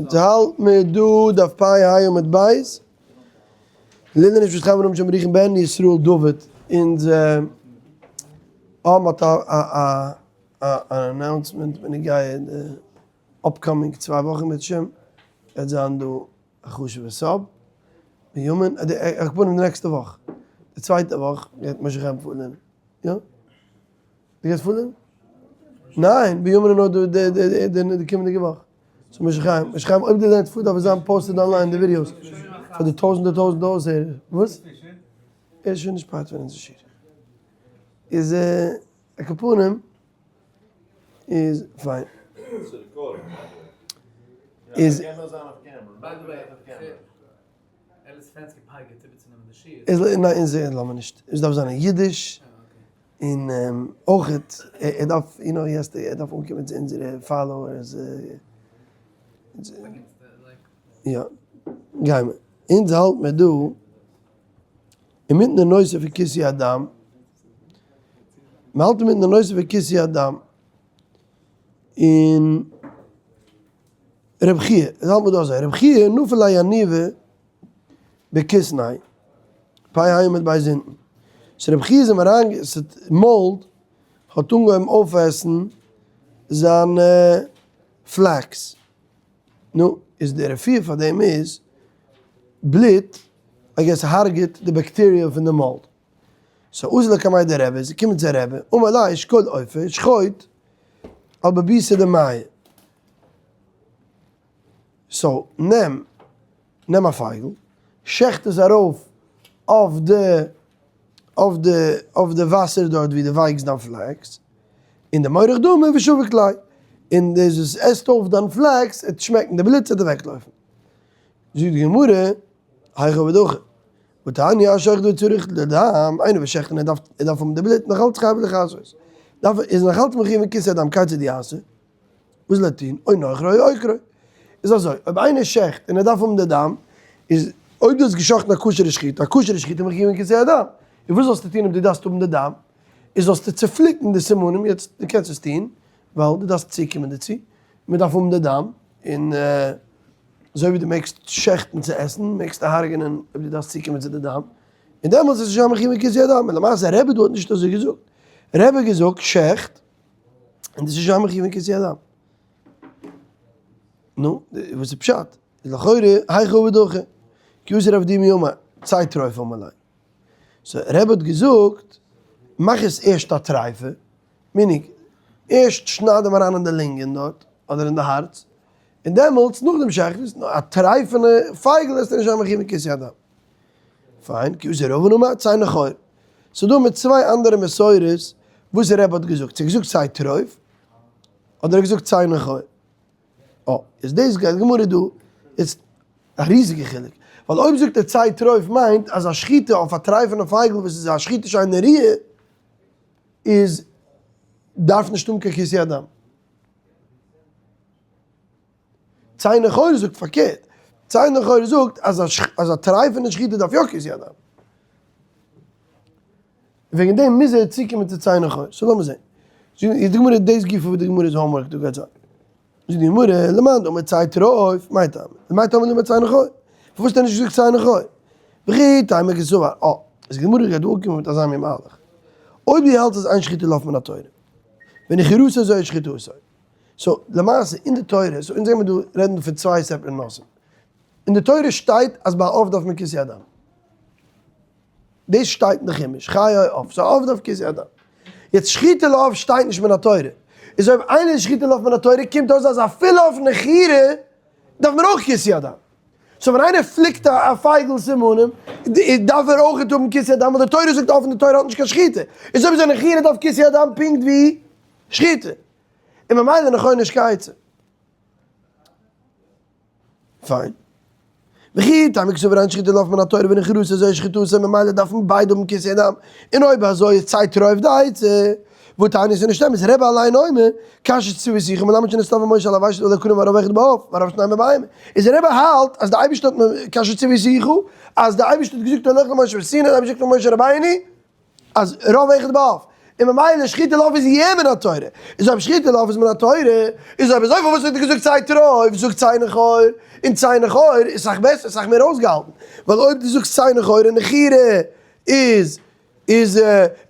אונז האלט מיר דא דף פ ה עמוד ב', לעילוי נשמת חיים אברהם שמריכן בן ישראל דוד, אונז האבן א א אן announcement בנוגע די upcoming צוויי וואכן בעזהשי"ת, גייט זיין דא א חשוב'ע sub, בימין, על כל פנים די נעקסטע וואך, די צווייטע וואך גייט משה חיים פארלערנען, יא? דו גייסט פארלערנען? ניין, בימין איז נאר דא די קומענדיגע וואך. so משה חיים, משה חיים אויב דו לערנסט פאר דארף עס זיין posted online די ווידיאוס פאר די טויזענטער טויזענטער אויסהערער. וואס? ער איז שוין נישט part פון אונזער שיעור. איז על כל פנים איז פיין. איז איז ניין אונז לאמיר נישט. עס דארף זיין אין אידיש. און אויכעט ער דארף יו נאו ער דארף אנקומען צו אונזערע followers. יא. גיימער. אונז האלט מיר דא אינמיטן די נושא פון כיסוי הדם. מ'האלט אינמיטן די נושא פון כיסוי הדם. און רב חייא, אונז האלט מיר דא אזוי, רב חייא נפל ליה ינובא בכיסנאי, פ' עמוד ב' אונטן. so רב חייא איז אים אריין, ס'האט mold האט אנגעהויבן אויפעסן זיין flax. נו, איז די רפואה פאר דעם איז, בלוט, I guess הרג'ט די באקטעריע פון די mold. so אזל לקמיה דרבי, זיי קומען צו רבי, אמר ליה שקול עופא, שחוט על בביתא דמיא. so נעם נעם א פייגל, שעכט עס ארויף אויף די אויף די אויף די וואסער דארט ווי די ווייקסט דיין flax, און דמורח דמא ושביק ליה, און דאס וואס עסט אויף דיין flax וועט שמעקן די בלוט ס'וועט אוועקלויפן. זאגט די גמרא, היכי עביד הכי, והתניא השוחט וצריך לדם, איינער וואס שעכט און ער דארף ער דארף האבן די בלוט, נאך אלץ חייב לכסות, דארף איז נאך אלץ מחויב אין כיסוי הדם, כיצד יעשה? וואס זאל ער טון? או נוחרו או עוקרו. איז אזוי, אויב איינער שעכט און ער דארף האבן די דם, איז אויב דו האסט געשאכטן א כשר'ע שחיטה, א כשר'ע שחיטה איז מחויב אין כיסוי הדם. און וואס זאלסטו טון אויב דו דארפסט האבן די דם? איז זאלסטו צופליקן די סימנים, יעצט דו קענסט עס טון, ווייל דו דארפסט צוקומען דערצו, מען דארף האבן די דם, און אזוי ווי דו מעגסט שעכטן צו עסן, מעגסטו הרג'נען אויב דו דארפסט צוקומען צו די דם, און דעמאלטס איז עס שוין מחויב אין כיסוי הדם. און למעשה רבי דא האט נישט אזוי געזאגט. רבי האט געזאגט שעכט. און דאס איז שוין מחויב אין כיסוי הדם. נו, וואס איז פשט? איז לכאורה היכי עביד הכי, כי אתא רב דימי אמר, צא טריפה אמר ליה. so רבי האט געזאגט, מאך עס ערשט א טרייפע, meaning, ערשט שנייד אים אריין אין די לונגען דארט, אדער אין די הארץ, און דעמאלטס נאכדעם שעכט עס, א טרייפענע פייגל וועסטו נישט זיין מחויב אין כיסוי הדם. פיין, כי אתא רבין אמר, צא נחור. ס'איז דא מיט צוויי אנדערע מסורות וואס דער רבי האט געזאגט, צו ער האט געזאגט צא טרוף, אדער ער האט געזאגט צא נחור. אה, איז דאס גייט די גמרא דא, איז א ריזיגע חילוק. ווייל אויב זאגט ער צא טרוף מיינט אז א שחיטה אויף א טרייפענע פייגל וואס איז א שחיטה שאינה ראויה איז דארף נישט האבן קיין כיסוי הדם. צא נחור זאגט פארקערט, צא נחור זאגט אז אז א טרייפענע שחיטה דארף יא כיסוי הדם. וועגן דעם מוז ער צוקומען צו צא נחור. so לאמיר זען. זאגט די גמרא דאס גופא וואס די גמרא איז homework דא גייט זיין. זאגט די גמרא למאן דאמר צא טרוף, מאי טעמא? למאי טעמא דאמר צא נחור? פארוואס האט ער נישט געזאגט צא נחור? וכי תימא קסבר. אה, איז די גמרא גייט דא אנקומען מיט אזא מין מהלך. אויב דו האלטסט אז אין שחיטה לעוף מן התורה, ונחירתו זו שחיטתו. so למעשה אין די תורה, so אונז גיימיר דא רעדן פון צוויי separate נושאים. אין די תורה שטייט אז ביי א עוף דארף מען כיסוי הדם. דאס שטייט אין די חומש, חיה או עוף, so א עוף דארף כיסוי הדם. יעצט שחיטה לעוף שטייט נישט מן התורה. איז אויב איינער איז שחיטה לעוף מן התורה קומט אויס אז אפילו אויף נחירה דארף מען אויך כיסוי הדם. so ווען איינער פליקט א פייגל סימנים דארף ער אויך האבן כיסוי הדם ווייל די תורה זאגט עוף און די תורה האט נישט קיין שחיטה. איז אויב אזוי נחירה דארף כיסוי הדם פונקט ווי שחיטה. און ממילא נחור נישט קיין עצה. פיין. וכי תימא קסבר אין שחיטה לעוף מן התורה ונחירתו זו שחיטתו ממילא דארפן ביידע האבן כיסוי הדם. און אויב אזוי איז צא טרוף די עצה. והתניא איז נישט אמת, רבי אליין אומר, כאשר צויתיך מלמד שנצטווה משה על הוושט ולא קרא מערב אחד בעוף, וערב שניים בבהמה. איז רבי האלט אז די אייבערשטער האט כאשר צויתיך אז די אייבערשטער האט געזאגט הלכה למשה מסיני, די אייבערשטער זאגט פאר משה רבינו, אז רוב אחד בעוף. און ממילא שחיטה לעוף איז יא מן התורה, איז אויב שחיטה לעוף איז מן התורה, איז אויב אזוי פארוואס האט ער געזאגט צא טרוף, זאג צא נכור, און צא נכור איז סאך בעסער, סאך מער אויסגעהאלטן, ווייל אויב דו זאגסט צא נכור און נחירה איז איז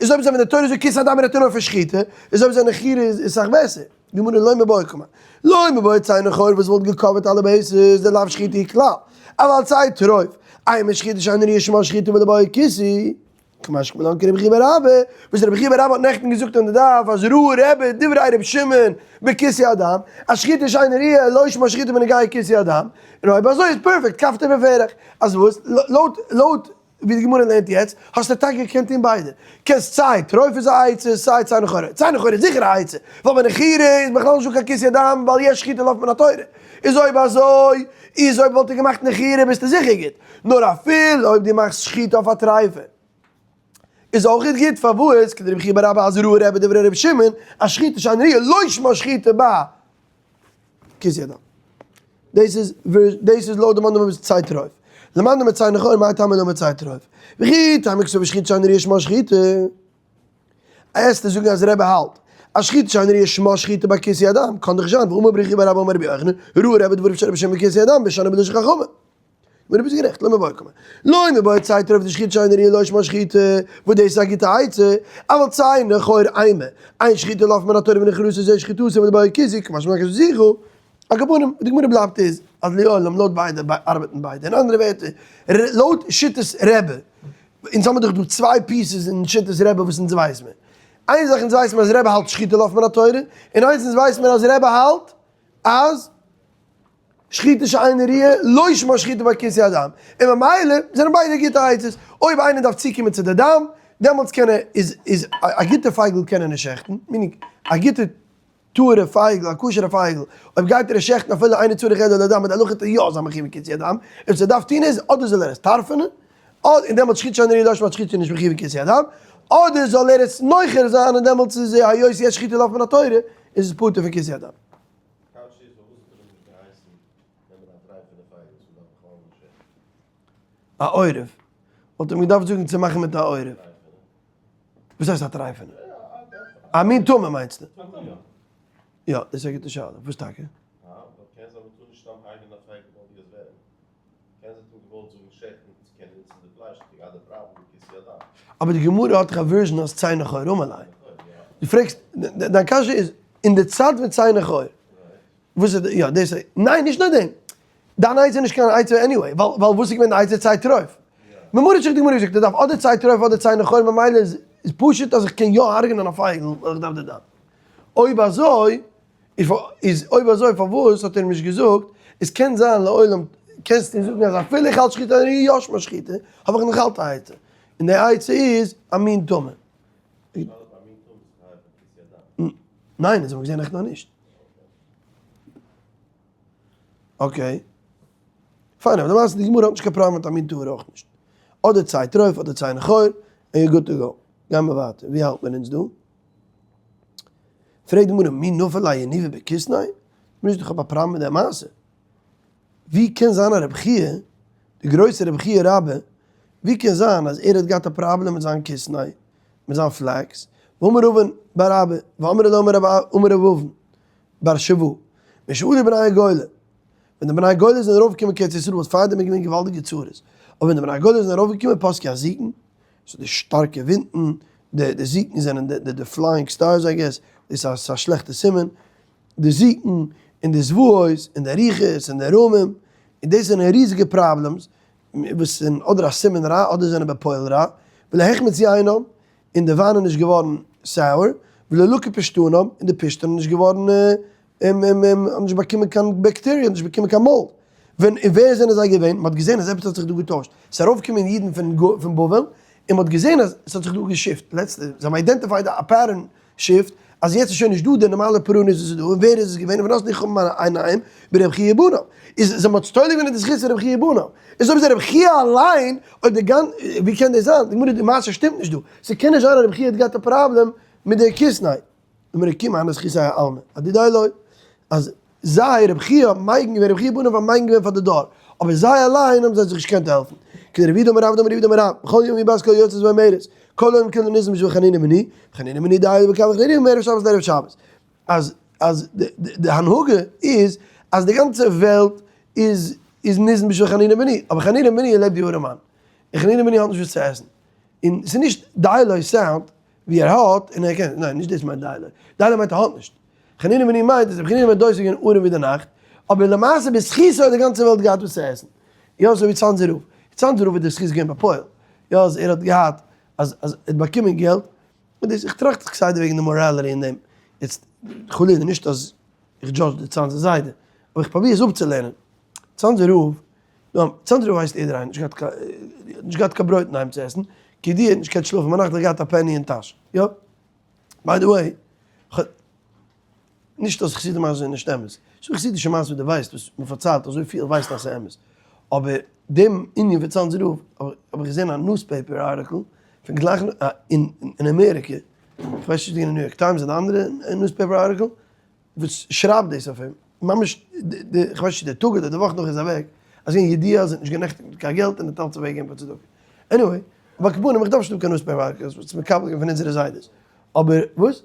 איז אויב אזוי ווען די תורה זאגט כיסוי הדם רעדט ער נאר פון שחיטה, איז אויב אזוי נחירה איז סאך בעסער. גמרא לא מיבעיא קאמר. לא מיבעיא צא נכור וואס וואלט געקאווערט אלע bases דלאו שחיטה היא כלל. אבל צא טרוף. אימא שחיטה שאינה ראויה שמה שחיטה וליבעי כיסוי. קמשמע לן כרבי חייא בר אבא, וואס רבי חייא בר אבא האט נעכטן געזאגט אין די דף אז ראה רבי דברי רבי שמעון בכיסוי הדם, אז שחיטה שאינה ראויה לא שמה שחיטה בנוגע כיסוי הדם, און אויב אזוי איז פערפעקט כפתור ופרח, אז וואס? לויט לויט ווי די גמרא לערנט יעצט, האסטו טאקע געקענט טון ביידע. קענסט סיי טרוף איז א עצה, סיי צא נכור. צא נכור איז זיכער א עצה, ווייל ביי נחירה איז בכלל נישטא קיין כיסוי הדם, ווייל יש שחיטה לעוף מן התורה. איז אויב אזוי, איז אויב וואלט ער געמאכט נחירה ביסטו זיכער גוט. נאר אפילו אויב דו מאכסט שחיטה אויף א טרייפה, איז אויך גוט, פארוואס? כדרבי חייא בר אבא אז ראה רבי דברי רבי שמעון, אז שחיטה שאינה ראויה לא שמה שחיטה בכיסוי הדם. דאס איז דאס איז לויט די מאן דאמר צא טרוף. למאן דאמר צא נכור מאי טעמא דאמר צא טרוף. וכי תימא כתב שחיטה שאינה ראויה שמה שחיטה. עסטו זאגן אז רבי האלט אז שחיטה שאינה ראויה שמה שחיטה בכיסוי הדם, קאן דאך זיין ואמר רבי חייא בר אבא אמר רבי יוחנן, ראה רבי דבריו של רבי שמעון בכיסוי הדם ושנה בלשון חכמים. גמרא ביסט גערעכט, לא מיבעיא קאמר. לא מיבעיא צא טרוף דשחיטה שאינה ראויה לא שמה שחיטה, וואס דאס איז א גוטע עצה, אבל צא נכור אימא, אין שחיטה לעוף מן התורה ונכרתה זו שחיטתו וליבעי כיסוי, קמשמע לן כזיכו. על כל פנים, די גמרא בלייבט איז אז לעולם לויט ביידע ארבעטן ביידע, אין אנדערע ווערטער, לויט שיטת רבי, אונז האמיר דאך דא צוויי pieces אין שיטת רבי וואס אונז ווייס מיר. איין זאך אונז ווייס מיר אז רבי האלט שחיטה לעוף מן התורה, און איינס אונז ווייס מיר אז רבי האלט אז שחיטה שאינה ראויה לא שמה שחיטה בכיסוי הדם, און ממילא זענען ביידע גוטע עצות, אויב איינער דארף צוקומען צו די דם, דעמאלטס קען ער, איז איז א גוטע פייגל קען ער נישט שעכטן, meaning א גוטע טהור'ע פייגל, א כשר'ע פייגל, אויב גייט ער עס שעכטן אפילו אינו צריך אלא לדם, מיט די הלכה טאר יא זיין מחיוב בכיסוי הדם, און וואס ער דארף טון איז, אדער זאל ער עס טרפ'ענען, און דעמאלטס שחיטה שאינה ראויה לא שמה שחיטה נישט מחיוב בכיסוי הדם, אדער זאל ער עס נוחר זיין און דעמאלטס איז היות יש שחיטה לעוף מן התורה, איז עס פטור פון כיסוי הדם. קשיא איז פארוואס האט ער אים נישט געהייסן נעמען א טרייפענע פייגל וואס מ'דארף בכלל נישט שעכטן? א עורב. וואלט אים געדארפט זאגן צו מאכן מיט א עורב. וואס הייסט א טרייפענע? א מין טמא מיינסטו? יא, דאס איז א גוטע שאלה. וואס טאקע? אבער די גמרא האט דאך א version אז צא נכור אמר ליה. דו פרעגסט, דיין קשיא איז, אין די צייט פון צא נכור, וואס איז, יא דאס, ניין נישט נאר דעם, דיין עצה איז נישט קיין עצה anyway, ווייל ווייל וואס איז געווען די עצה צא טרוף? ממה נפשך די גמרא זאגט ער דארף אדער צא טרוף אדער צא נכור ממילא איז פשוט אז איך קען יא הרג'נען א פייגל ווייל איך דארף די דם. אויב אזוי איז אויב אזוי פארוואס האט ער אים נישט געזאגט, עס קען זיין לעולם קענסטו זאגן אז אפילו איך האלט שחיטה אני יא שמה שחיטה, האב איך נאך אלץ א עצה, און די עצה איז א מין טמא. ניין, דאס האב איך געזען נעכטן נאך נישט. okay. פיין, אבער למעשה די גמרא האט נישט קיין פראבלעם מיט א מין טהור אויך נישט. אדער צא טרוף אדער צא נכור, און you're good to go. גיימער ווייטער, ווי האלט מען אונז דא? פרעגט די גמרא, מי נפל ליה ינובא בכיתניה? נישט איך האב א פראבלעם מיט די מעשה. ווי קען זיין א רבי חייא, די גרויסע רבי חייא רבה, ווי קען זיין אז ער האט געהאט א פראבלעם מיט זיין כיתניה, מיט זיין flax, ואמר רבין בר אבא, ואמרי לה אמר רב אבין בר שבא, משעלו בני הגולה, ווען די בני הגולה זענען ארויפגעקומען קיין ארץ ישראל וואס פארדעם איז געווען געוואלדיגע צרות, אבער ווען די בני הגולה זענען ארויפגעקומען פסקו הזיקין, סאו די שטארקע ווינטן, די די זיקן זענען די די flying stars I guess, דאס איז א שלעכטע סימן, די זיקן און די זוועות און די רוחות און די רמים, און דאס זענען ריזיגע problems וואס זענען אדער א סימן רע אדער זענען בפועל רע, ולא החמיץ יינם, און די וויין איז נישט געווארן sour, ולא לקה פשתנם, און די פשתן איז נישט געווארן האבן נישט באקומען קיין בעקטעריע, האבן נישט באקומען קיין mold. ווען און ווער זענען זיי געווען? מען האט געזען אז עפעס האט זיך דא געטוישט. עס איז ארויפגעקומען אידן פון פון בבל, און מען האט געזען אז עס האט זיך דא גע shift. לעצטע, זיי האבן identified א pattern shift, אז יעצט איז שוין נישט דא די נארמאלע פורענות וואס איז דא, און ווער איז עס געווען? ונתנו חכמים עיניהם ברבי חייא ובניו. איז זיי האבן תולה געווען אין די זכות פון רבי חייא ובניו. איז אויב איז רבי חייא אליין, אויב די גאנ, ווי קען דאס זיין? די גמרא, די מעשה שטימט נישט דא. ס'קען נישט זיין אז רבי חייא האט געהאט א פראבלעם מיט די כיתניה. אמר כי מהני זכותיה עלמא, אדידיה לא, אז זיי, רבי חייא, האבן מגין געווען, רבי חייא ובניו האבן מגין געווען פאר די דור, אבער זיי אליין האבן זיי זיך נישט געקענט העלפן. כדרב יהודה אמר רב דאמר רב יהודה אמר רב, בכל יום יהא בת קול יוצאת ואומרת, כל העולם כולו ניזון בשביל חנינא בני, חנינא בני דיו בקו חנינא מערב שבת לערב שבת. אז אז די הנהגה איז אז די גאנצע וועלט איז איז ניזון בשביל חנינא בני, אבער חנינא בני לעבט ווי ארעמאן, און חנינא בני האט נישט וואס צו עסן, און ס'איז נישט די לו sound ווי ער האט און ער קען, ניין נישט דאס מיינט די לו, די לו מיינט ער האט נישט, חנינא בני מיינט אז רבי חנינא בן דוסא איז געווען ארעם ווי די נאכט, אבער למעשה בזכותו האט די גאנצע וועלט געהאט וואס צו עסן, יא אזוי ווי צאנזער רב, צאנזער רב איז די זכות געווען בפועל, יא אז ער האט געהאט אז אז ער האט באקומען געלט, און דאס איך טראכט כסדר וועגן די morality אין דעם, יעצט חלילה נישט אז איך judge די צאנזער זיידע, אבער איך פרוביר עס אפצולערנען, צאנזער רב, צאנזער רב ווייסט יעדער איינער, נישט געהאט קיין נישט געהאט קיין ברויט אינדערהיים צו עסן, כידוע האט נישט געקענט שלאפן ביינאכט האט געהאט א penny אין טאש, יא, by the way, נישט אז חסידים מעשה איז נישט אמת, ס'דא חסידישע מעשה וואס דו ווייסט וואס מ'פארציילט אזוי פיל ווייסט אז ס'איז אמת, אבער דעם ענין פון צאנזער רב האב איך געזען א newspaper article פון גלייך אין אמעריקע, כ'ווייס נישט צו ס'איז געווען אין ניו יארק טיימס אדער אנדערע newspaper article, וואס שרייבט דאס אויף אים, ממש די כ'ווייס נישט צו די טאג אדער די וואך נאך איז אוועק, אז געווען ידיעה אז ער האט נישט גענעכטיגט מיט קיין געלט און האט אלץ אוועק געגעבן פאר צדקה. Anyway, אבער כפנים איך דארף נישט האבן קיין newspaper articles וואס מקבל געווען פון אונזערע זיידעס, אבער וואס?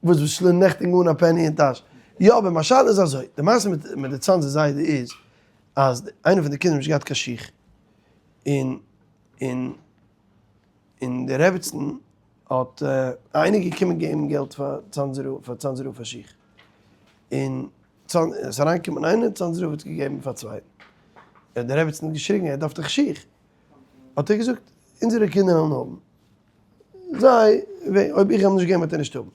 וואס וואס שלא נעכטיגן אן א penny אין טאש. יא אבער מיין שאלה איז אזוי, די מעשה מיט מיט די צאנזער זיידע איז אז איינער פון די קינדער האט נישט געהאט קיין שיך, און און און די רעבעצן האט איינער געקומען געבן געלט פאר צאנזער רב פאר צאנזער רב פאר שיך, און צאנז עס איז אריינגעקומען איינער צאנזער רב האט געגעבן פאר צווייטן, האט די רעבעצן געשריגן ער דארף דאך שיך, האט ער געזאגט אונזערע קינדער וועלן האבן. זיי, אויב איך האב נישט געגעבן וועט ער נישט האבן.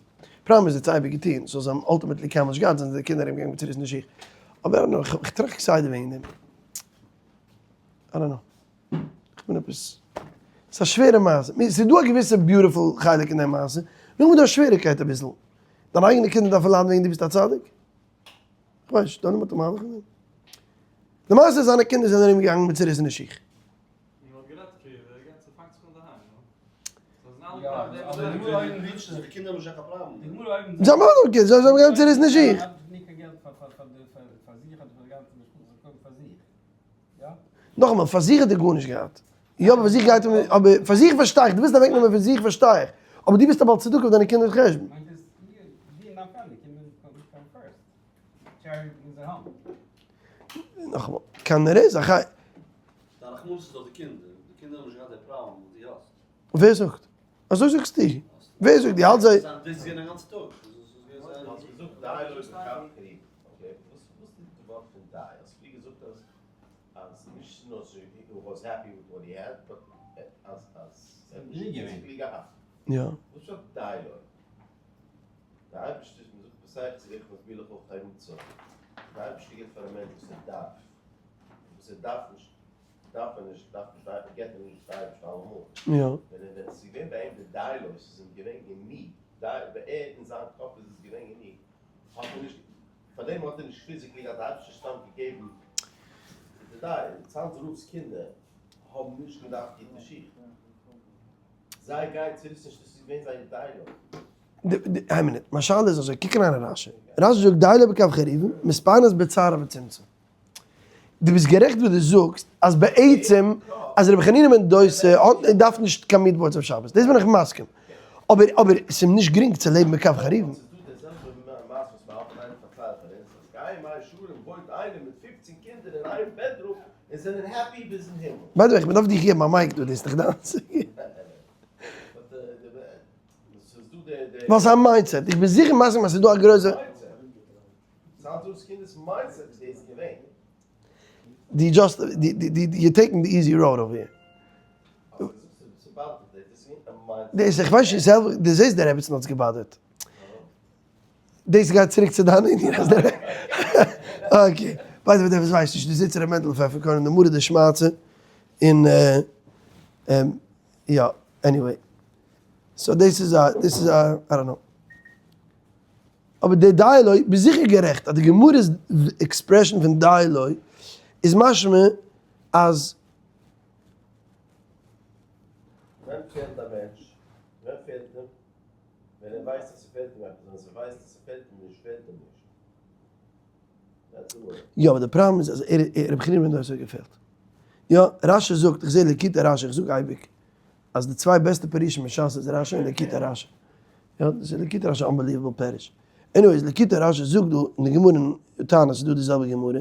פראבלעם איז ער האט עס אייביג געטון, so זיי האבן ultimately קיינמאל נישט געהאט, זענען די קינדער ארום געגאנגען מיט צוריסענע שיך. אבער I don't know, איך טראכט כסדר וועגן דעם. I don't know. איך בין עפעס, ס'איז א שווערע מעשה. ס'איז דא א געוויסע beautiful חלק אין די מעשה, נאכדעם איז דא א שוועריקייט אביסל. דיינע אייגענע קינדער דארפן ליידן וועגן דו ביסט א צדיק? כ'ווייס נישט, דא נעמט א מהלך אין דעם. למעשה זיינע קינדער זענען ארום געגאנגען מיט צוריסענע שיך. זיי האבן אויך געלט, זיי האבן געלט צוריסן די שיך. נאכאמאל, פאר זיך האט ער גארנישט געהאט. יא, אבער פאר זיך גייט ער, אבער פאר זיך פארשטיי איך, דו ווילסט אוועקנעמען פון זיך פארשטיי איך, אבער דו ביסט א בעל צדקה אויף דיינע קינדער'ס חשבון. נאכאמאל, כנראה איז א חי. דיין רחמנות איז אויף די קינדער, די קינדער האבן נישט געהאט די פראבלעם וואס דו האסט. ווער זאגט? אזוי זאגסטו? ווער זאגט? דו האלטסט זיי. דאס איז געווען א גאנצע טאג. יא. די אייבערשטער איז מ'זאגט פסח צו איך וואס וויל איך אויך חרוצה, די אייבערשטער גיבט פאר א מענטש וואס ער דארף, און וואס ער דארף נישט דארף ער נישט, דארף נישט גיבט אים נישט די אייבערשטער אלעמאל, יא. ווען ער ווען עס איז געווען ביי אים די דיילא, עס איז אים געווען גענוג, די ביי ער אין זיין קאפ איז עס געווען גענוג, האט ער נישט, פאר דעם האט ער נישט physically געהאט די אייבערשטער סתם געגעבן די דיי, צאנז רב'ס קינדער האבן נישט געדארפט גוטע שיך, זיי גייען צוריסן נישט, דאס איז געווען זייער דיילא. איין מינוט, מיין שאלה איז אזוי, קוק אריין אין רשי, רשי זאגט די לו בקב חרובין, מתפרנס בצער ובצמצום. דו ביסט גערעכט וואס דו זאגסט אז בעצם אז רבי חנינא בן דוסא האט דארף נישט קיין meat boards אויף שבת, דאס בין איך מסכים, אבער אבער עס איז נישט גרינג צו לעבן בקב חרובין. By the way, איך בין אויף דיך געבן א mic דא, דאס איז דאך דיינס. וואס א mindset? איך בין זיכער מסכים אז ס'איז דא א גרויסע. די just די די די you taking the easy road over here. דאס איך ווייס נישט זעלבער די זעסט די רעביצן האט עס געבאדערט. דאס גייט צוריק צו דיין ענין אז די okay by the way דער וואס ווייסט נישט די זיצער ר' מענדל פעפערקארן די מרא דשמעתא און יא anyway. So דאס איז א, דאס איז א, I don't know. אבער די דיילוי, ביסט זיכער גערעכט אז די גמרא'ס expression פון דיילוי איז משמע אז. ווען פעלט א מענטש? ווען פעלט אים? ווען ער ווייסט אז ס'פעלט אים עפעס, ווען ס'ווייסט אז ס'פעלט אים נישט, פעלט אים נישט. יא אבער די פראבלעם איז אז ער, רבי חנינא בן דוסא האט געפעלט. יא, רשי זאגט, איך זע ליקוטי רשי, איך זאג אייביג. אז די צוויי בעסטע פירושים אין שס איז רשי און ליקוטי רשי. יא, דאס איז ליקוטי רשי unbelievable פירוש. Anyways, ליקוטי רשי זאגט דא אין די גמרא אין תענית איז דא די זעלבע גמרא,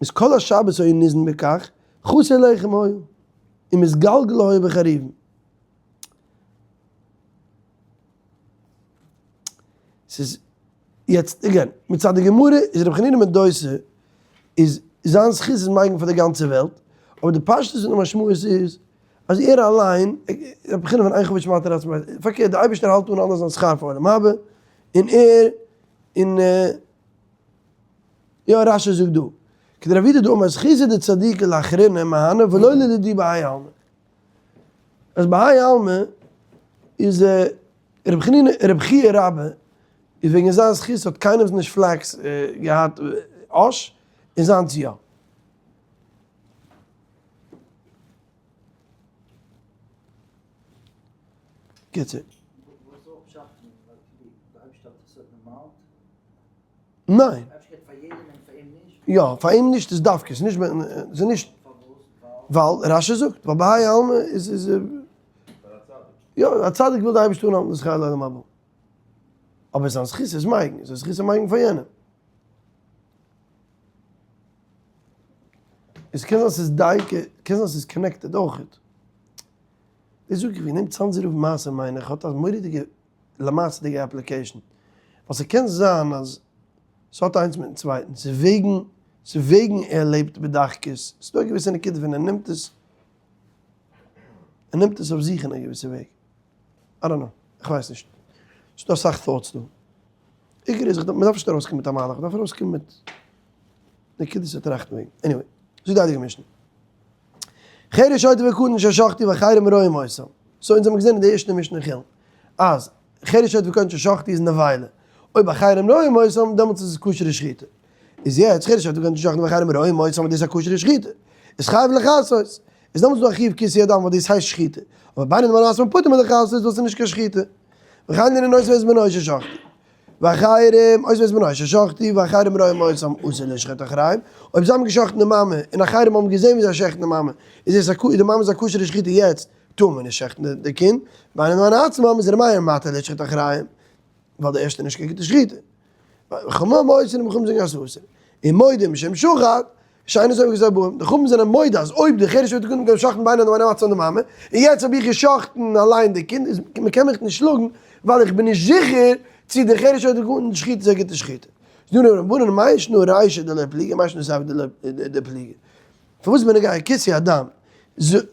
איז כל השבת היו ניזון בכך, חסר לחם היה, ומתגלגל היה בחרובין. ס'איז יעצט again, מצד די גמרא איז רבי חנינא בן דוסא איז זיין זכות איז מגין פאר די גאנצע וועלט, אבער די פשטות פון די משמעות איז אז ער אליין, רבי חנינא פון אין חבוש מתיר עצמו, פארקערט די אייבערשטער האלט אן אלעס זיין שכר פאר עולם הבא, און ער, און יא רשי זאגט דא, כדרב יהודה דאמר זכותא דצדיקי לאחריני מהני ולא לדידי בהאי עלמא. אז בהאי עלמא איז רבי חנינא רבי חייא רבה איז וועגן זיין זכות האט קיינער נישט flax געהאט אש און זיינס יא. קיצור. ניין. יא, פאר אים נישט איז דווקא, ס'איז נישט, ס'איז נישט, ווייל רשי זאגט, ווייל בהאי עלמא איז איז, יא, א צדיק וויל די אייבערשטער אנהאלטן די שכר לעולם הבא. אבער זיין זכות איז מגין, זיין זכות איז מגין פאר יענעם. עס קען זיין ס'איז דייקא, קען זיין ס'איז connected אויכעט. דאס זאג איך וועגן דעם צאנזער רב מעשה מיין איך האט א מורא'דיגע למעשה'דיגע application. ווייל ס'קען זיין אז ס'האט איינס מיטן צווייטן, ס'איז וועגן, ס'איז וועגן ער לעבט בדחקות, ס'איז דא א געוויסע נקודה ווען ער נעמט עס, ער נעמט עס אויף זיך אין א געוויסע וועג. I don't know, איך ווייס נישט. ס'איז דא אסאך thoughts דא. עיקר איז, מ'דארף נישט ארויסקומען מיט א מהלך, מ'דארף ארויסקומען מיט נקודות צו טראכטן וועגן. Anyway, זאגט די הייליגע משנה. חרש שוטה וקטן ששחטו ואחרים רואים אותם. So אונז האבן געזען אין די ערשטע משנה אין חולין אז חרש שוטה וקטן ששחטו איז נבילה. אויב אחרים רואים אותם דעמאלטס איז עס כשר'ע שחיטה. איז יעצט חרש שוטה וקטן ששחטו ואחרים רואים אותם איז דאס א כשר'ע שחיטה. איז חייב לכסות. איז דעמאלטס דא א חיוב כיסוי הדם ווייל דאס הייסט שחיטה. אבער בינם לבין עצמם פטור מלכסות דאס איז נישט קיין שחיטה. וכן לענין אותו ואת בנו ששחטו. ואחרים, אותו ואת בנו ששחטו, ואחרים רואים אותם אסור לשחוט אחריהם, אויב זיי האבן געשחט'ן די מאמע, און אחרים האבן געזען ווי זיי שעכטן די מאמע, איז עס א די מאמע איז א כשר'ע שחיטה יעצט טאר מען נישט שעכטן די קינד, בינם לבין עצמם איז ר' מאיר מתיר לשחוט אחריהם, ווייל די ערשטע איז נישט קיין גוטע שחיטה. וחכמים אוסרים וחכמים זאגן אז ס'איז אסור. און מודים שאם שחט, שאינו סומך את הבאים, די חכמים זענען מודה אז אויב די חרש וועט קודם געשחט'ן בינם לבין עצמם די מאמע, און יעצט האב איך געשחט'ן אליין די קינד, איז מען קען מיך נישט שלאגן, ווייל איך בין נישט זיכער צי די חרש האט געקאנט שחיטה איז א גוטע שחיטה. זאגן די רבנן מאי שנא רישא דלא פליגי מאי שנא סיפא דלא פליגי. פארוואס בנוגע כיסוי הדם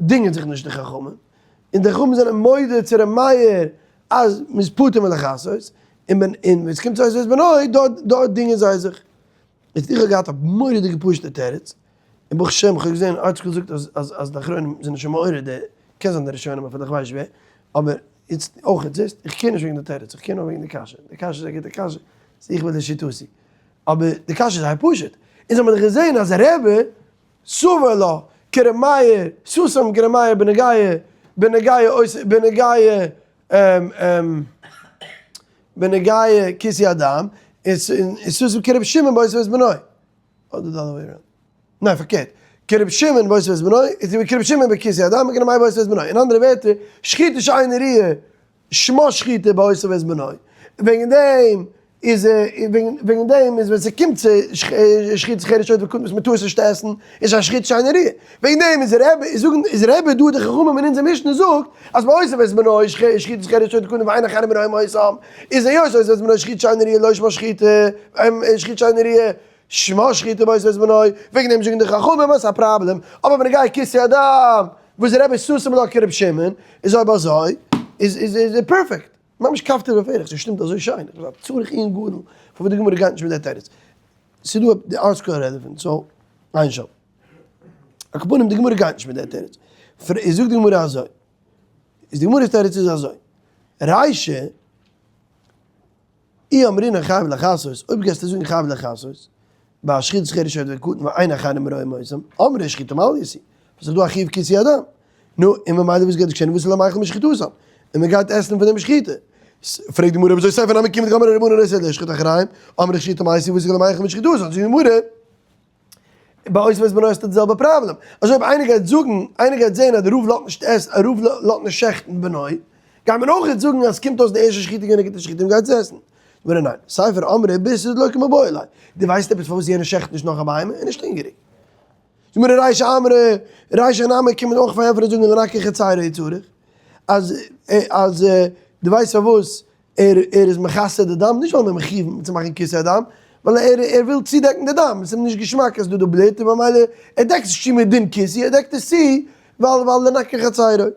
דינגען זיך נישט די חכמים, און די חכמים זענען מודה צו ר' מאיר אז מ'איז פטור מלכסות, און ווען עס קומט צו אותו ואת בנו דארט דינגען זיי זיך. איצט איך האב געהאט א מורא'דיגע פשוט'ע תירוץ, און ברוך השם איך האב געזען ארטסקרול זאגט אז אז אז די אחרונים זענען שוין מעורר די, קען זיין די ראשונים אפילו איך ווייס נישט ווער, אבער איצט אויך איצט, איך קעיר נישט וועגן די תירוץ, איך קעיר נאר וועגן די קשיא, די קשיא איז א גוטע קשיא, ס'איז איך בין לשיטתי, אבער די קשיא איז זייער פשוט, אונז האבן דאך געזען אז רבי סבר לה כר' מאיר, סתם כר' מאיר בנוגע בנוגע בנוגע בנוגע כיסוי הדם, איז סתם כר' שמעון באותו ואת בנו. אדער די other way around. ניין פארקערט, כר' שמעון באותו ואת בנו, איז ווי כר' שמעון בכיסוי הדם און כר' מאיר באותו ואת בנו. אין אנדערע ווערטער, שחיטה שאינה ראויה, שמה שחיטה באותו ואת בנו. וועגן דעם איז וועגן דעם איז ווען ס'קומט צו שחיטת חרש שוטה וקטן וואס מ'טאר עס נישט עסן, איז א שחיטה שאינה ראויה. וועגן דעם איז רבי איז זאגן איז רבי דא די חכמים אין אונזער משנה זאגט אז באותו ואת בנו שחיטת חרש שוטה וקטן ואין אחרים רואים אותם, איז היות אותו ואת בנו שחיטה שאינה ראויה לא שמה שחיטה, שחיטה שאינה ראויה שמה שחיטה באותו ואת בנו, וועגן דעם זאגן די חכמים אז ס'איז א פראבלעם, אבער בנוגע כיסוי הדם וואס רבי סתם לה כרבי שמעון, איז אויב אזוי איז איז איז פערפעקט. ממש כפתור ופרח, ס'שטימט אזוי שיין, איך בין א צריך עיון גדול פארוואס די גמרא גייט נישט מיט די תירוץ. ס'איז דא די ארטסקרול רעדט דערפון, so עיין שם. על כל פנים די גמרא גייט נישט מיט די תירוץ. איז זאגט די גמרא אזוי, איז די גמרא'ס תירוץ איז אזוי, רישא, אי אמרינן חייב לכסות, אויב גייסטו זאגן חייב לכסות, ביי שחיטת חרש שוטה וקטן ואין אחרים רואים אותם, אמרי שחיטה מעלייתא היא, וואס איז דא א חיוב כיסוי הדם? נו, און ממילא וואס גייט געשען ואתי למיכל משחיטתם? און מען גייט עסן פון דעם שחיטה. פרעגט די גמרא אויב אזוי סיפא נמי כיון דקאמרי רבנן אסור לשחוט אחריהם, אמרי שחיטה מעלייתא היא ואתי למיכל משחיטתם, זאגט די גמרא. ביי אותו ואת בנו האסטו די זעלבע פראבלעם. אזוי אויב איינער גייט זאגן, איינער גייט זען אז די רב לאזט נישט עסן, א רב לאזט נישט שעכטן בנו, גייט מען אויך זאגן אז ס'קומט אויס די ערשטע שחיטה געווען א גוטע שחיטה און מ'גייט עס עסן. גמרא ניין, סיפא אמרי בישרא דלא קמיבעיא ליה. דו ווייסט עפעס פארוואס יענער שעכט נישט נאך א בהמה? ער איז נישט הונגעריג. גמרא רישא אמרי, רישא נמי קען מען אויך פארענטפערן און זאגן לנקר חצירו צריך. אז אז דו ווייסט פארוואס ער ער איז מכסה די דם, נישט ווייל מ'איז מחיוב צו מאכן כיסוי הדם, ווייל ער ער וויל צודעקן די דם, עס איז אים נישט געשמאק אז ס'דא דא בלוט און ממילא ער דעקט עס נישט צו מיט דין כיסוי, ער דעקט עס צו ווייל ווייל לנקר חצירו.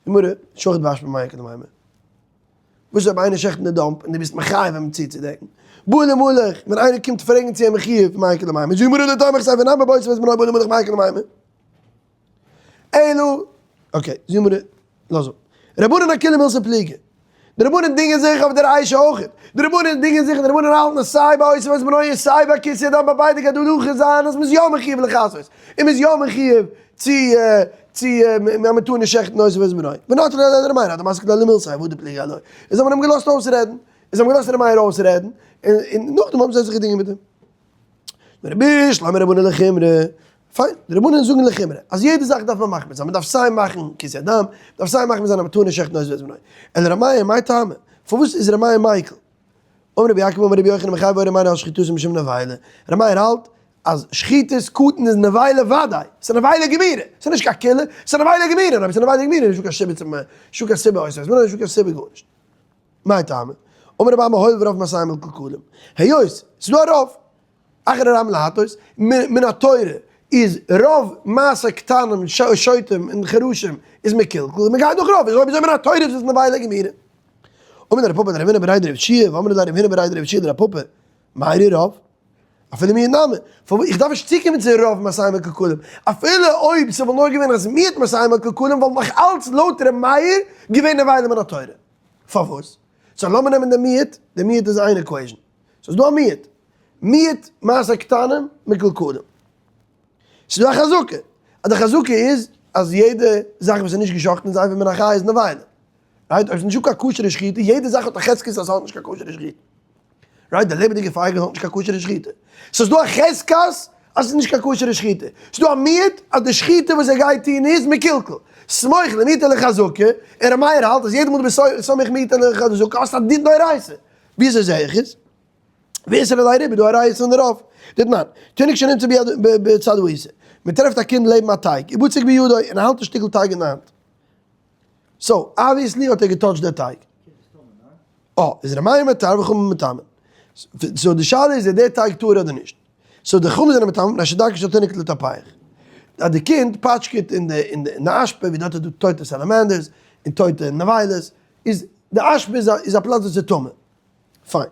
גמרא, שוחט באשפה מאי איכא למימר. וואס איז אויב איינער שעכט אין די dump און דו ביסט מחייב אים צוצודעקן? בעי לימלך, ווען איינער קומט פרעגן צו ער מחיוב מאי איכא למימר, זאגט די גמרא לא תימא סיפא נמי באותו ואת בנו בעי לימלך מאי איכא למימר. אלא, okay, זאגט די גמרא, לאז אפ. רבנן אכולהו מילתא פליגי. די רבנן דינגען זיך אויף די רישא אויך. די רבנן דינגען זיך און די רבנן האלטן אז סיי ביי אותו ואת בנו און סיי ביי כיסוי הדם ביי ביידע גייט די הלכה זיין אז מ'איז יא מחיוב לכסות און מ'איז יא מחיוב צו צו אז מ'טאר נישט שעכטן אותו ואת בנו. ונטרי ליה לר' מאיר עד דמסקי ליה למילתיה והדר פליגי עילויה. און זיי האבן אים געלאזט אויסרעדן. און זיי האבן געלאזט ר' מאיר אויסרעדן. און נאכדעם האבן זיי זיך געדינגען מיט אים. בשלמא רבנן לחומרא, פיין, די רבנן זאגן לחומרא, אז יעדע זאך דארף מען מחמיר זיין, מען דארף סיי מאכן כיסוי הדם, מען דארף סיי מחמיר זיין אז מען טאר נישט שעכטן אותו ואת בנו. אלא ר' מאיר, מאי טעמא? פארוואס איז ר' מאיר מיקל? אמר רבי יעקב אמר רבי יוחנן מחייב היה ר' מאיר על שחיטתו משום נבילה, ר' מאיר האלט אז שחיטת קטן איז נבילה וודאי, ס'איז נבילה גמירה, ס'איז נישט קיין קולא, ס'איז נבילה גמירה, און אויב ס'איז נבילה גמירה איז נישטא קיין סיבה צו נישטא קיין סיבה אותו ואת בנו, נישטא קיין סיבה גארנישט. מאי טעמא? אמר רבי אמי הואיל ורוב מעשיהם מקולקלים, היות ס'איז דא א רוב, אחר הרבים להטות, מן התורה איז רוב מעשה קטנים שוטים און חרשים איז מקולקל, און מ'גייט נאך רוב, איז אויב אזוי מן התורה איז עס נבילה גמירה. אמר רב פפא לרב הונא בריה דרב יהושע, ואמרי לה רב הונא בריה דרב יהושע לרב פפא, מאי איריא רוב? אפילו מיעוט נמי, פארוואס איך דארף נישט צוקומען צו רוב מעשיהם מקולקלים, אפילו אויב ס'וואלט נאר געווען אז מיעוט מעשיהם מקולקלים וואלט נאך אלץ לויט ר' מאיר געווען נבילה מן התורה. פארוואס? so לאמיר נעמען די מיעוט, די מיעוט איז איין equation. ס'איז דא א מיעוט. מיעוט מעשה קטנים מקולקלים. ס'איז דא א חזקה. אז די חזקה איז אז יעדע זאך וואס איז נישט געשאכטן איז אבר מן החי איז נבילה. right? אויב ס'איז נישטא קיין כשר'ע שחיטה, יעדע זאך האט א חזקת אז ס'האט נישט קיין כשר'ע שחיטה. right? די לעבעדיגע פייגל האט נישט קיין כשר'ע שחיטה. ס'איז דא א חזקת אז ס'איז נישט קיין כשר'ע שחיטה. ס'איז דא א מיעוט אז די שחיטה וואס ער גייט טון איז מקולקל. סמוך למיעוטא לחזקה, און ר' מאיר האלט אז יעדע מאל דו ביסט סומך מיעוטא לחזקה האסטו א דין דאורייתא. וויאזוי זעה איך עס? ואיתרע ליה ריבא דא א ראיה פון רוב. דתנן, תינוק שנמצא בצד העיסה. מ'טרעפט א קינד לעבן א טייג, ובצק בידו, און ער האלט א שטיקל טייג אין די האנט. so, obviously האט ער געטאטשט די טייג. אה, איז ר' מאיר מטהר וחכמים מטמאין. so די שאלה איז איז דער טייג טהור אדער נישט. so די חכמים זענען מטמא מפני שדרכו של תינוק לטפח. אז די קינד פאטשקעט אין די אין די אשפה ווי דארט איז דא טויטע salamanders און טויטע נבילות, איז די אשפה איז א איז א פלאץ וואס איז טמא. פיין.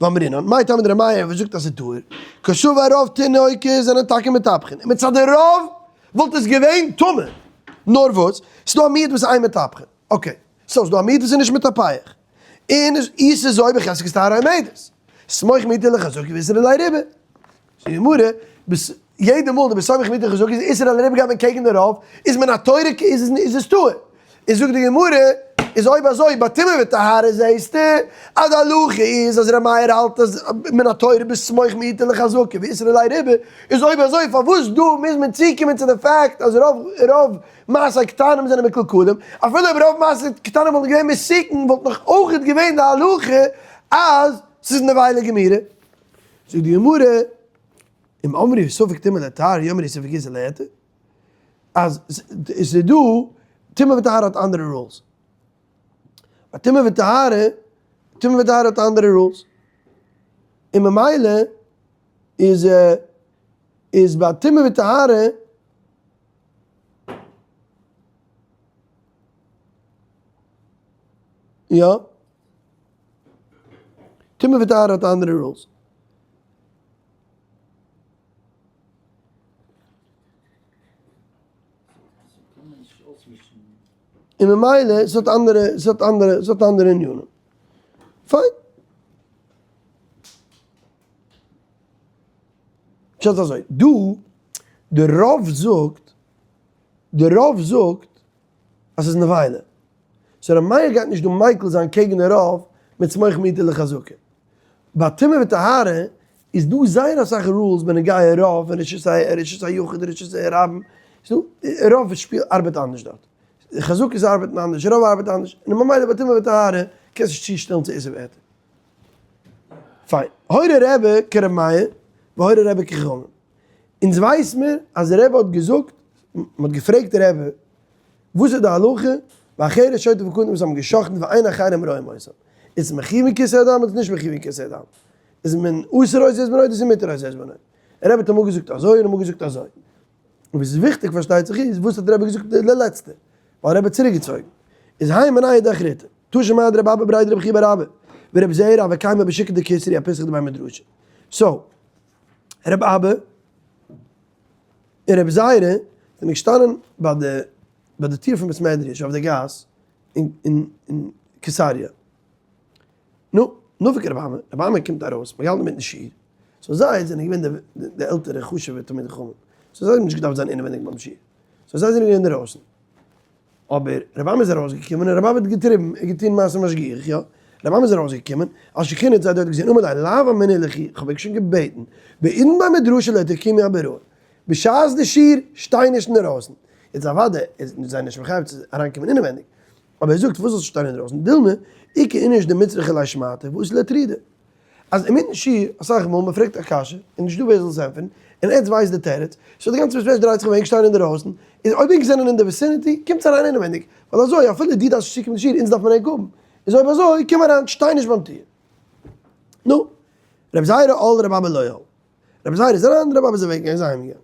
ואמרינן, מאי טעמא דר' מאיר וואס זאגט אז ס'איז טהור? קסבר רוב תינוקות זענען טאקע מטפחין, און מצד די רוב וואלט עס געווען טמא. נאר וואס, ס'איז דא א מיעוט וואס איז אין מטפחין. okay, so ס'דא א מיעוט וואס איז נישט מטפח. און איז אזוי בחזקת טהרה עומדת. סמוך מיעוטא לחזקה ואיתרע ליה ריבא. זאגט די גמרא, יעדע מאל דו ביסט סומך מיעוטא לחזקה איז איתרע ליה ריבא גייט מען קעגן די רוב, איז מן התורה איז עס טהור. איז זאגט די גמרא, איז אויב אזוי ביי טומאה וטהרה זעהסטו אז די הלכה איז אז ר' מאיר האלט אז מן התורה בסמוך מיעוטא לחזקה ואיתרע ליה ריבא, איז אויב אזוי פארוואס דא מוז מען צוקומען צו די fact אז רוב רוב מעשה קטנים זענען מקולקלים, אפילו אויב רוב מעשה קטנים וואלטן געווען מסוכן וואלט נאך אויכעט געווען די הלכה אז ס'איז נבילה גמירה. זאגט די גמרא, אם אמרו ספק טומאה לטהרה יאמרו ספק איסור להיתר, אז עס איז דא, טומאה וטהרה האט אנדערע rules. ביי טומאה וטהרה, טומאה וטהרה האט אנדערע rules. און ממילא איז איז ביי טומאה וטהרה יא. טומאה וטהרה האט אנדערע rules. און ממילא ס'האט אנדערע, ס'האט אנדערע, ס'האט אנדערע ענינים. פיין. פשט אזוי, דא, די רוב זאגט, די רוב זאגט אז ס'איז נבילה. so ר' מאיר גייט נישט דא מיקל זיין קעגן די רוב מיט סמוך מיעוטא לחזקה. ביי טומאה וטהרה. איז דא זייער אסאך rules בנוגע רוב און רשות רשות היחיד רשות הרבים, ס'דא רוב שפיל ארבעט אנדערש דארט, חזקות ארבעטן אנדערש, רוב ארבעט אנדערש, און ממילא ביי טומאה וטהרה קענסט נישט צושטעלן צו איסור והיתר. פיין. הורה רבי כר' מאיר והורה רבי כחכמים. אונז ווייס מיר אז רבי האט געזאגט, מ'האט געפרעגט רבי וואס איז די הלכה ביי חרש שוטה וקטן וואס האבן גע'שחט'ן ואין אחרים רואים אותם, איז מחויב אין כיסוי הדם אדער נישט מחויב אין כיסוי הדם? איז מען אסור אותו את בנו אדער איז מותר אותו את בנו? רבי האט אמאל געזאגט אזוי און אמאל געזאגט אזוי. און וואס איז וויכטיג פארשטייט זיך איז וואס האט רבי געזאגט די לעצטע, ווייל רבי האט צוריק געצויגן. איז הי מינייהו דאחריתא. תא שמע דרבי אבא בריה דרבי חייא בר אבא ורבי זעירא הוו קיימי בשוקא דקיסרי אפיתחא דבי מדרשא. so, רבי אבא און רבי זעירא זענען געשטאנען ביי די ביי די טיר פון בית מדרש אויף די גאס אין אין אין קיסריה. נו, נפק רבי אמי, רבי אמי קומט ארויס, מ'האט געהאלטן אינמיטן שיעור, so זיי זענען געווען די די עלטערע חשוב'ע תלמידי חכמים, so זיי האבן נישט געדארפט זיין אינעווייניג ביים שיעור, so זיי זענען געווען אינדערויסן. אבער רבי אמי איז ארויסגעקומען און רבי אבא האט געטריבן, ער האט געטון מעשה משגיח, יא, רבי אמי איז ארויסגעקומען, אשכנז האט זיי דארט געזען, אמר ליה, לאו אמינא לכו, איך האב אייך שוין געבעטן, בעידן בי מדרשא לא תקימו אבראי, בשעת די שיעור, שטיי נישט אינדערויסן. יעצט אוודאי איז זיי נישט מחייב צו אריינקומען אינעווענדיג, אבער ער זאגט וואס זאלסטו שטיין אינדרויסן, דילמא איכא איניש דמצריך ליה שמעתא ואתי לאטרודי. אז אינמיטן שיעור, אסאך מאל מען פרעגט א קשיא, און נישטא ווער זאל עס ענטפערן, און עטץ ווייסט די תירוץ, so די גאנצע בית מדרש דרייט זיך ארום ענק שטיין אינדערויסן, איז אויב ענק זענען אין די vicinity, קומטס אריין אינעווייניג, ווייל אזוי אפילו דו דארפסט נישט צוקומען צו שיעור, אונז דארף מען ענק האבן, איז אויב אזוי קום אריין, שטיי נישט ביים טיר. נו, רבי זיירא על רבי אבא לא על. רבי זיירא איז אריין, רבי אבא איז אוועק געגאנגען, איז אהיים געגאנגען.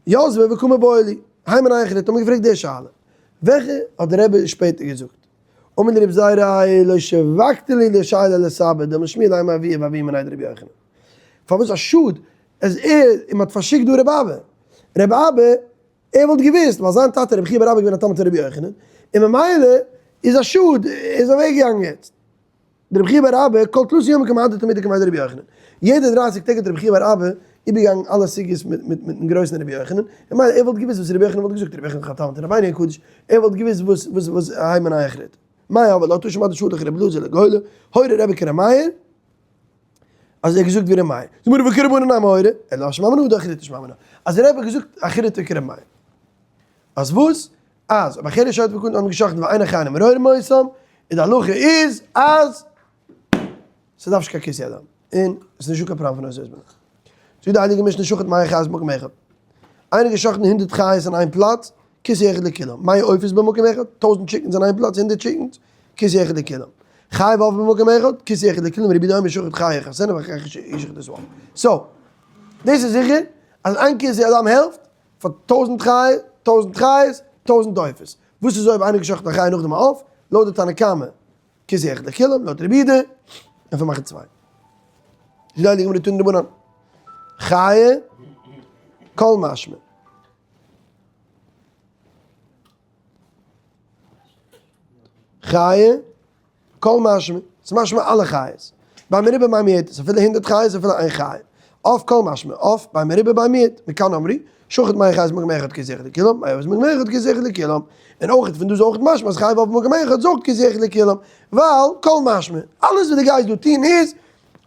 יתבי וקא מיבעיא להו, הי מינייהו אחריתא, האט מען געפרעגט די שאלה, וועלכע האט דער רבי שפעטער געזאגט? אמר להו רבי זיירא לא שבקת לי לשאלה לסבא דלמא שמיע ליה מאבוה ואבוה מיניה דרבי יוחנן. פארוואס א שאד אז ער און מען האט פארשיקט דא רבי אבא. רבי אבא ער וואלט געוואוסט ווייל זיין טאטע רבי חייא בר אבא איז געווען א תלמיד פון רבי יוחנן און ממילא איז א שאד ער איז אוועק געגאנגען יעצט. דרבי חייא בר אבא, כל תלתין יומין קא מהדר תלמידא קמיה דרבי יוחנן. יעדע דרייסיג טעג האט רבי חייא בר אבא איבערגעגאנגען אלע סוגיות מיטן גרויסן רבי יוחנן, און מילא ער וואלט געוואוסט וואס רבי יוחנן וואלט געזאגט, רבי יוחנן איז דאך א תלמיד פון רבינו הקדוש, ער וואלט געוואוסט וואס וואס וואס הי מינייהו אחריתא. מאי הוה עלה תא שמע דשלח רבי אלעזר לגולה, הורה רבי כר' מאיר, אז ער האט געזאגט ווי ר' מאיר. זאגט גמרא וכרבנן נמי הורה, אלא שמע מינה דאחריתא שמע מינה, אז רבי האט געזאגט אחריתא כר' מאיר. אז וואס? אז אויב א חרש שוטה וקטן האבן געשחט'ן ואין אחרים רואים אותם, איז די הלכה איז אז ס'דארף נישט קיין כיסוי הדם, און ס'איז נישטא קיין פראבלעם פון הוצאת בנך. זאגט די הייליגע משנה שחט מאה חיות במקום אחד, איינער געשחט'ן הונדערט חיות אין איין פלאץ, כיסוי אחד לכולם, מאה עופות במקום אחד, טויזנט chickens אין איין פלאץ, הונדערט chickens, כיסוי אחד לכולם, חיה ועוף במקום אחד, כיסוי אחד לכולם, רבי יהודה אומר שחט חיה יכסנה ואחר כך ישחט את העוף. so, דאס איז זיכער אז איין כיסוי הדם העלפט, פאר טויזנט חיות, טויזנט חיות, טויזנט עופות. וואס איז אויב איינער געשחט'ן א חיה נאכדעם א עוף? לויט די תנא קמא, כיסוי אחד לכולם, לויט רבי יהודה, דארף ער מאכן צוויי. זאגט די הייליגע גמרא תנו רבנן, חיה כל משמע. חיה כל משמע, ס'איז משמע אלע חיות. בין מרובה בין מועטת, אפילו הונדערט חיות אפילו איין חיה. עוף כל משמע, עוף בין מרובה בין מועט, מכאן אמרו, שחט מאה חיות במקום אחד כיסוי אחד לכולם, מאה עופות במקום אחד כיסוי אחד לכולם. און אויך פון דא איז אויך משמע אז חיה ועוף במקום אחד זאגט כיסוי אחד לכולם. ווייל כל משמע, אלעס וואס דו גייסט דא טון איז,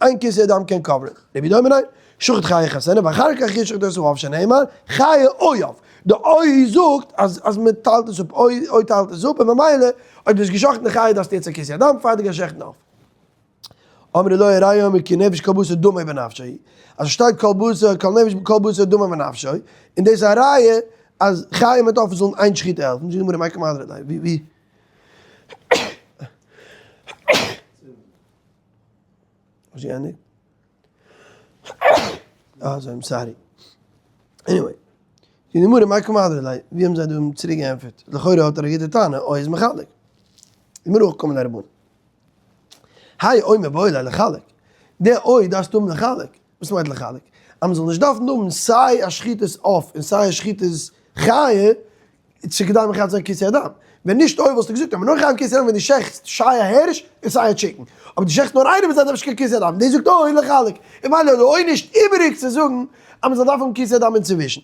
איין כיסוי הדם קען cover ען. רבי יהודה אומר ניין, שחט חיה יכסנה ואחר כך ישחט את העוף שנאמר, חיה או עוף. די או זאגט אז אז מען טיילט עס אפ, או או טיילט עס אפ און ממילא אויב דו האסט געשחט'ן די חיה דארפסטו יעצט א כיסוי הדם פאר דו גייסט שעכטן עוף. אמרו לו הרי אומר כי נפש כל בשר דמו בנפשו, אז עס שטייט כל בשר כל נפש כל בשר דמו בנפשו, און דאס איז א ראיה אז חיה מיט עוף זאלן איין שחיטה העלפן, זאגט די גמרא מאי קא מהדרא ליה, ווי ווי. האסט געענדיגט? אה אזוי I'm sorry. Anyway. די גמרא מאי קא מהדרא ליה, ווי האבן זיי דא אים צוריק געענטפערט? לכאורה האט ער א גוטע טענה, או איז מחלק. די גמרא הכי קאמר ליה רבנן. האי או מיבעי ליה לחלק. די או דארפסטו האבן לחלק. וואס מיינט לחלק? אז מ'זאל נישט דארפן האבן סיי א שחיטת עוף און סיי א שחיטת חיה, צו כדי מחייב זיין כיסוי הדם. ווען נישט אויב וואלסטו געזאגט אז מ'נאר חייב כיסוי הדם ווען דו שעכטסט סיי א הערש און סיי א chicken. אבער דו שעכטסט נאר איינעם איז דאך נישט קיין כיסוי הדם. דאס זאגט או לחלק. און ממילא איז או נישט איבעריג צו זאגן אז מ'זאל דארפן האבן כיסוי הדם אינצווישן.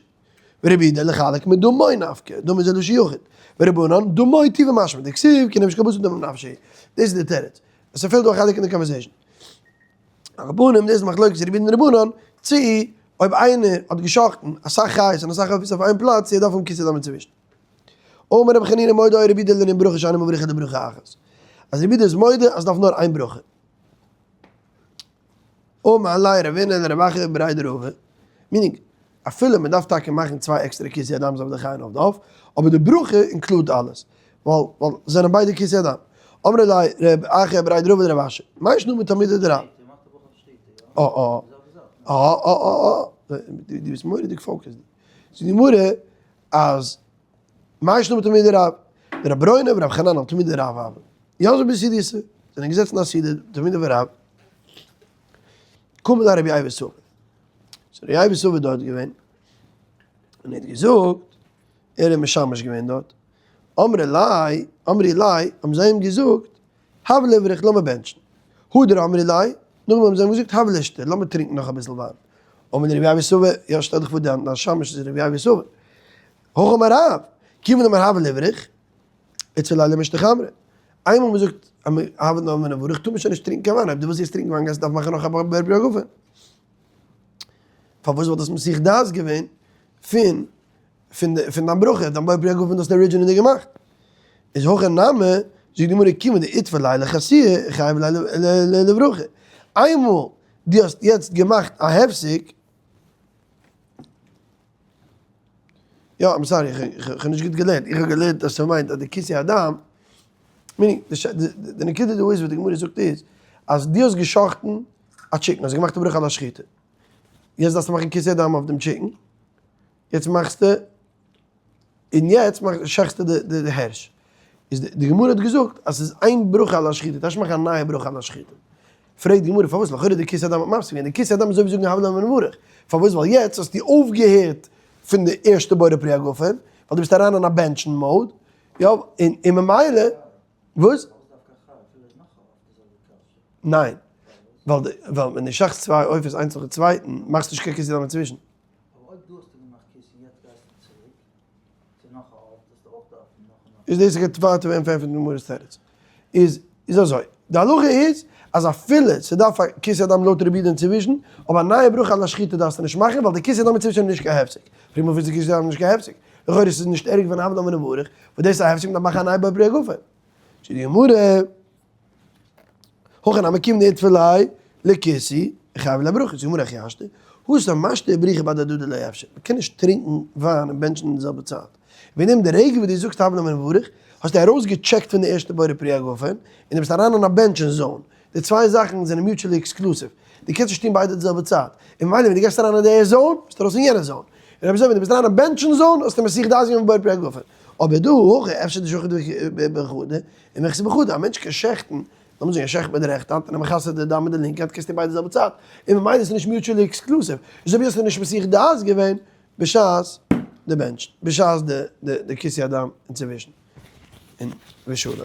ורבי יהודה לחלק מדמו נפקא, דמו איז א לשון יחיד. ורבנן דמו טבעו משמע דכתיב כי נפש כל בשר דמו בנפשו. דאס איז די תירוץ. עס פעלט דא א חלק אין די conversation. על כל פנים דאס איז מחלוקת רבי יהודה און רבנן, צי אויב איינער האט גע'שחט'ן אסאך חיות און אסאך עופות אויף איין פלאץ צי ער דארף האבן כיסוי דם אינצווישן. אמר רבי חנינא מודה היה רבי יהודה לענין ברכה שאינו מברך אלא ברכה אחת. אז רבי יהודה איז מודה אז ס'דארף נאר איין ברכה. אמר ליה רבינא לרב אחא בריה דרבא, meaning, אפילו מען דארף טאקע מאכן צוויי עקסטערע כיסוי הדם'ס אויף די חי און אויף די עוף, אבער די ברכה include אלעס, ווייל ווייל זענען ביידע כיסוי הדם. אמר ליה רב אחא בריה דרבא לרב אשי, מאי שנא מתלמידי דרב? אה אה אה אה אה אה דו ביסט מורא'דיג focused. זאגט די גמרא אז מאי שנא מתלמידי דרב? דרב ברוינא ורב חננאל תלמידי דרב הוו. יתבי בסעודתא, זענען געזעצן אין א סעודה תלמידי רב, קם ליה רבי ייבא סבא. ס'איז רבי ייבא סבא דארט געווען, און ער האט געזאגט, ער איז משמש געווען דארט, אמרי ליה, אמרי ליה, האבן זיי אים געזאגט, הבה לברך, לאמיר בענטשן. הדר אמרי ליה, נאכדעם האבן זיי אים געזאגט, הבה לשתה, לאמיר טרינקן נאך אביסל וויין. אמר להו רבי ייבא סבא, יא שטעל דיך פאר דיין שמש איז רבי ייבא סבא. הכי אמר רב, כיוון דאמר הבה לברך, איתפו ליה למשתה חמרא. איינמאל מען זאגט הבה נאמר נברך טאר מען שוין נישט טרינקען קיין וויין, אויב דו ווילסט יעצט טרינקען וויין גייסטו דארפן מאכן נאך א בורא פרי הגפן. פארוואס וואלט דאס מסיח דעת געווען פון פון פון דיין ברכה, דיין בורא פרי הגפן דאס האסטו originally געמאכט. איז הכא נמי, זאגט די גמרא כיוון דאיתפו ליה לחסויי איחייב ליה לברכה. איינמאל דו האסט יעצט געמאכט א הפסק, יא, I'm sorry, איך האב נישט גוט געלערנט, איך האב געלערנט אז ס'מיינט אז די כיסוי הדם, meaning, די נקודה דא איז וואס די גמרא זאגט איז, אז דו האסט גע'שחט'ן א chicken, האסט געמאכט א ברכה על השחיטה, יעצט דארפסטו מאכן כיסוי הדם אויף דעם chicken, יעצט מאכסטו, און יעצט שעכטסטו די הערש. איז די גמרא האט געזאגט אז ס'איז איין ברכה על השחיטה, דארפסט נישט מאכן א נייע ברכה על השחיטה. פרעגט די גמרא פארוואס לכאורה די כיסוי הדם האט מפסיק געווען, די כיסוי הדם איז אזוי ווי זאגן הבה לן ונברך, פארוואס ווייל יעצט האסטו אויפגעהערט פון די ערשטע בורא פרי הגפן, ווייל דו ביסט אריין אין א בענטשן mode, יא, און ממילא, וואס? ניין, ווייל ווייל ווען דו שעכטסט צוויי עופות איינס נאכן צווייטן מאכסטו נישט קיין כיסוי הדם אינצווישן. איז דאס גייט ווייטער ווערן פארענטפערט אין גמרא'ס תירוץ. איז איז אזוי, די הלכה איז אז אפילו ס'דארף א כיסוי הדם לויט רבי יהודה אינצווישן, אבער א נייע ברכה על השחיטה דארפסטו נישט מאכן ווייל די כיסוי הדם אינצווישן איז נישט קיין הפסק. פרעגט מען פארוואס איז כיסוי הדם נישט קיין הפסק? לכאורה ס'איז נישט ערגער פון הבה לן ונברך, וואס דאס איז א הפסק מ'דארף מאכן א נייע בורא פרי הגפן. זאגט די גמרא. הכא נמי כיון דאיתפו ליה לכיסוי איחייב ליה לברכה, זאגט די גמרא הכי השתא, התם משתה ובריכה בהדי הדדי לא אפשר, מען קען נישט טרינקן וויין און בענטשן אין די זעלבע צייט, וועגן דעם די רגע וואס דו זאגסט הבה לן ונברך, האסטו ארויס געטשעקט פון די ערשטע בורא פרי הגפן, און דו ביסט אריין אין א בענטשן zone, די צוויי זאכן זענען mutually exclusive, דו קענסט נישט טון ביידע די זעלבע צייט, און ממילא ווען דו גייסט אריין אין די zone, ביסטו ארויס אין יענע zone, און אויב אזוי ווען דו ביסט אריין אין בענטשן zone האסטו מסיח דעת געווען פון בורא פרי הגפן, אבער דא הכא אפשר דשחיט בחדא, און מכסה בחדא, א מענטש קען שעכטן, לאמיר זאגן ער שעכט מיט די רעכטע האנט און ער מכסה די דם מיט די לינקע האנט קענסטו ביידע זעלבע צייט, און ממילא איז נישט mutually exclusive, איז אויב האסטו נישט מסיח דעת געווען בשעת די בענטשן, בשעת די כיסוי הדם אינצווישן, און ושלום.